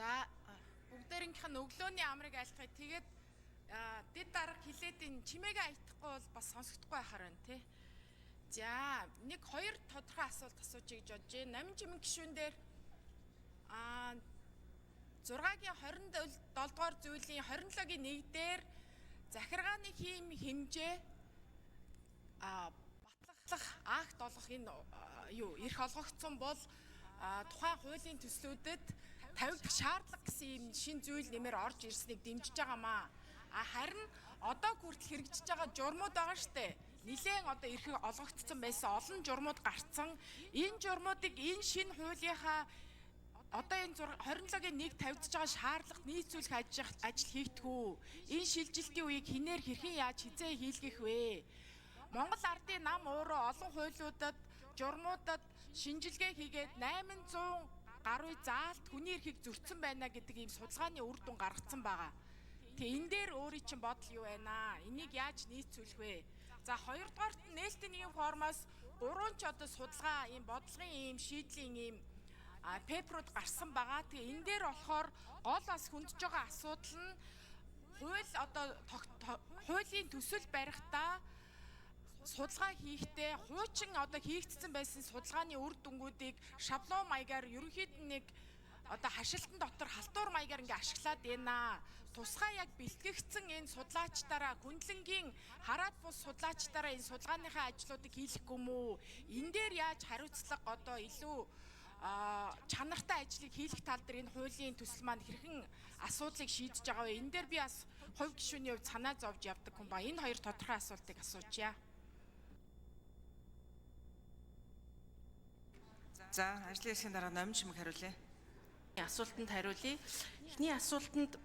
За, бүгдээрийнх нь өглөөний амрыг айлтгая. Тэгээд дэд дарга хилээд энэ чимээгээ аятахгүй бол бас сонсогдохгүй байхаар байна тий. За, нэг хоёр тодорхой асуулт асуучих гэж бодож байна. Намин чимэн гишүүн дээр 6-гийн 27 дугаар зүйлийн 27-гийн 1 дээр захиргааны хийм хэмжээ батлах акт олгох энэ юу эрх олгогдсон бол тухайн хуулийн төслүүдэд тавигдах шаардлага гэсэн ийм шин зүйл нэмэр орж ирснийг дэмжиж байгаамаа. Харин одоо хүртэл хэрэгжиж байгаа журмууд байгаа штэ. Нилээн одоо эрх олгогдсон байсан олон журмууд гарцсан. Энэ журмуудыг энэ шинэ хуулийнхаа одоо энэ 27-гийн 1 тавигдж байгаа шаардлагат нийцүүлэх ажил хийгдэх үү? Энэ шилжилтийн үеийг хинээр хэрхэн яаж хизээ хийлгэх вэ? Монгол ардын нам ууруу олон хуулиудад, журмуудад шинжилгээ хийгээд 800 гаруй заалт хүний эрхийг зөрчсөн байна гэдэг ийм судалгааны үр дүн гаргацсан байгаа. Тэгээ энэ дээр өөрийн чинь бодол юу байна? Энийг яаж нийцүүлэх вэ? За, хоёрдугаарт нь нээлтийн нийгэм формоос гурван ч одоо судалгаа, ийм бодлогын ийм шийдлийн ийм пейперуд гарсан байгаа. Тэгээ энэ дээр болохоор гол бас хөндөж байгаа асуудал нь хууль одоо хуулийн төсөл барихтаа судалгаа хийхдээ хуучин одоо хийгдсэн байсан судалгааны үр дүнгуудыг шаблон маягаар ерөнхийд нь нэг одоо хашилтан дотор халтуур маягаар ингээ ашиглаад байна. Тусгай яг бэлтгэгдсэн энэ судлаачдаараа хүндлэнгийн хараад бус судлаачдаараа энэ судалгааныхаа ажлуудыг хийлэхгүй юм уу? Энэ дээр яаж хариуцлага одоо илүү чанартай ажлыг хийлэх тал дээр энэ хуулийн төсөл маань хэрхэн асуудлыг шийдэж байгаа вэ? Энэ дээр би бас хувь гишүүний хувьд санаа зовж явдаг хүн ба энэ хоёр тодорхой асуултыг асуучъя. За, ажлын хэсгийн дараа Номин чимэг хариулъя. Асуултанд хариулъя. Эхний асуултанд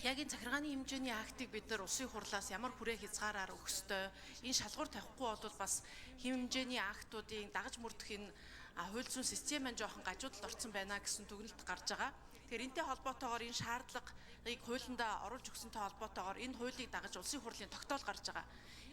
яг энэ захиргааны хэмжээний актыг бид нар улсын хурлаас ямар хүрээ хязгаараар өгөх ёстой. Энэ шалгуур тавихгүй бол бас хэмжээний актуудын дагаж мөрдөх энэ хууль зүйн систем маань жоохон гажуудалд орсон байна гэсэн дүгнэлт гарч байгаа. Тэгэхээр энэтэй холбоотойгоор энэ шаардлагыг хуулиндаа оруулж өгсөнтэй холбоотойгоор энэ хуулийг дагаж улсын хурлын тогтоол гарч байгаа.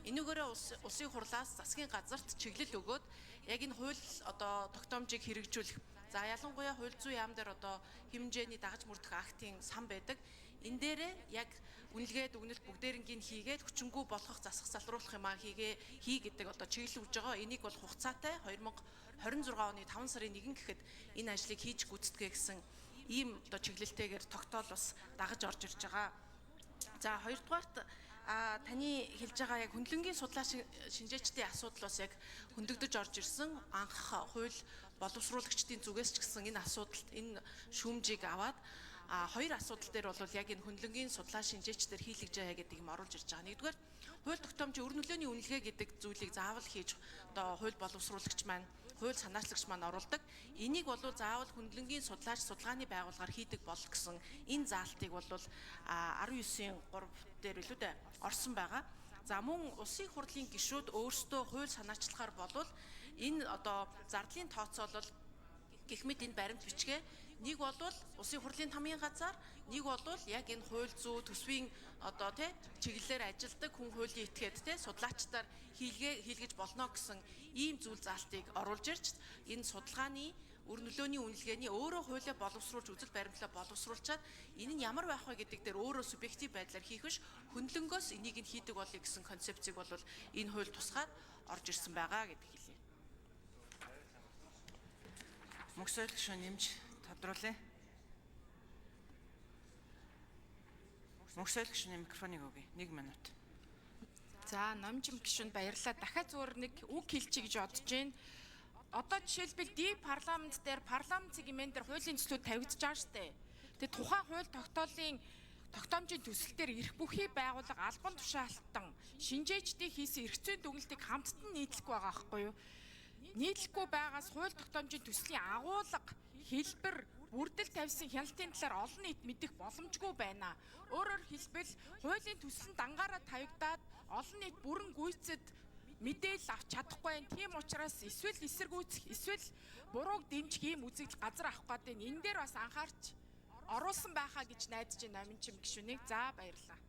Энүүгээрээ улсын хурлаас засгийн газарт чиглэл өгөөд яг энэ хууль одоо тогтоомжийг хэрэгжүүлэх. За, ялангуяа хууль зүйн яам дээр одоо хэмжээний дагаж мөрдөх актын сан байдаг. Энэ дээрээ яг үнэлгээ дүгнэлт бүгдээрнгийн хийгээд хүчингү болгох засах залруулах юмаа хийгээ хий гэдэг одоо чиглэл өгж байгаа. Энийг бол хугацаатай 2026 оны 5 сарын 1 гэхэд энэ ажлыг хийж гүйцэтгэе гэсэн ийм одоо чиглэлтэйгээр тогтоол бас дагаж орж ирж байгаа. За, хоёрдугаарт таны хэлж байгаа яг хөндлөнгийн судлаа шинжээчдийн асуудал бас яг хөндөгдөж орж ирсэн. Анх хууль боловсруулагчдын зүгээс ч гэсэн энэ асуудалд энэ шүүмжийг аваад хоёр асуудал дээр бол яг энэ хөндлөнгийн судлаа шинжээчдэр хийлгэж байгаа гэдэг юм оруулж ирж байгаа. Нэгдүгээр, хууль тогтоомжийн өр нөлөөний үнэлгээ гэдэг зүйлийг заавал хийж одоо хууль боловсруулагч маань, хууль санаачлагч маань оруулдаг. Энийг бол заавал хөндлөнгийн судлаач судалгааны байгууллагаар хийдэг бол гэсэн энэ заалтыг бол 19-ийн 3 дээр илүү дээ орсон байгаа. За, мөн улсын хурлын гишүүд өөрсдөө хууль санаачлахаар болвол энэ одоо зардлын тооцоолол гэх мэт энэ баримт бичгээ нэг болвол улсын хурлын тамийн газар, нэг болвол яг энэ хууль зүй төсвийн одоо тий чиглэлээр ажилдаг хүн хуулийн этгээд тий судлаачдаар хийлгэж болно гэсэн ийм зүйл заалтыг оруулж ирж энэ судалгааны өр нөлөөний үнэлгээний өөрөө хуулиа боловсруулж үзэл баримтлаа боловсруулчаад энэ нь ямар байх вэ гэдэг дээр өөрөө субъектив байдлаар хийх биш хөндлөнгөөс энийг нь хийдэг болъё гэсэн концепцийг бол энэ хууль тусгаад орж ирсэн байгаа гэдэг хэлье. Мөнх соёл гишүүн нэмж тодруулъя. Мөнх соёл гишүүний микрофоныг өгье. 1 минут. За, Номжим гишүүнд баярлалаа. Дахиад зүгээр нэг үг хэлчихье гэж бодож байна. Одоо жишээлбэл ди парламент дээр парламент сегмент дээр хуулийн төслүүд тавигдж байгаа штэ. Тэгээ тухайн хууль тогтоолын тогтоомжийн төсөл дээр эрх бүхий байгууллага албан тушаалтан шинжээчдийн хийсэн эрх зүйн дүгнэлтийг хамтд нь нийтлэхгүй байгаа байхгүй юу? Нийтлэхгүй байгаас хууль тогтоомжийн төслийн агуулга, хэлбэр, бүрдэл тавьсан хяналтын талаар олон нийт мэдэх боломжгүй байна. Өөрөөр хэлбэл хуулийн төсөл нь дангаараа тавигдаад олон нийт бүрэн гүйцэд мэдээлэл авч чадахгүй байна. Тийм учраас эсвэл эсэргүүцэх, эсвэл бурууг дэмжих ийм үзэгдэл газар авах гэдэг нь энэ дээр бас анхаарч оруулсан байхаа гэж найдаж байна Номин чим гишүүнийг. За, баярлалаа.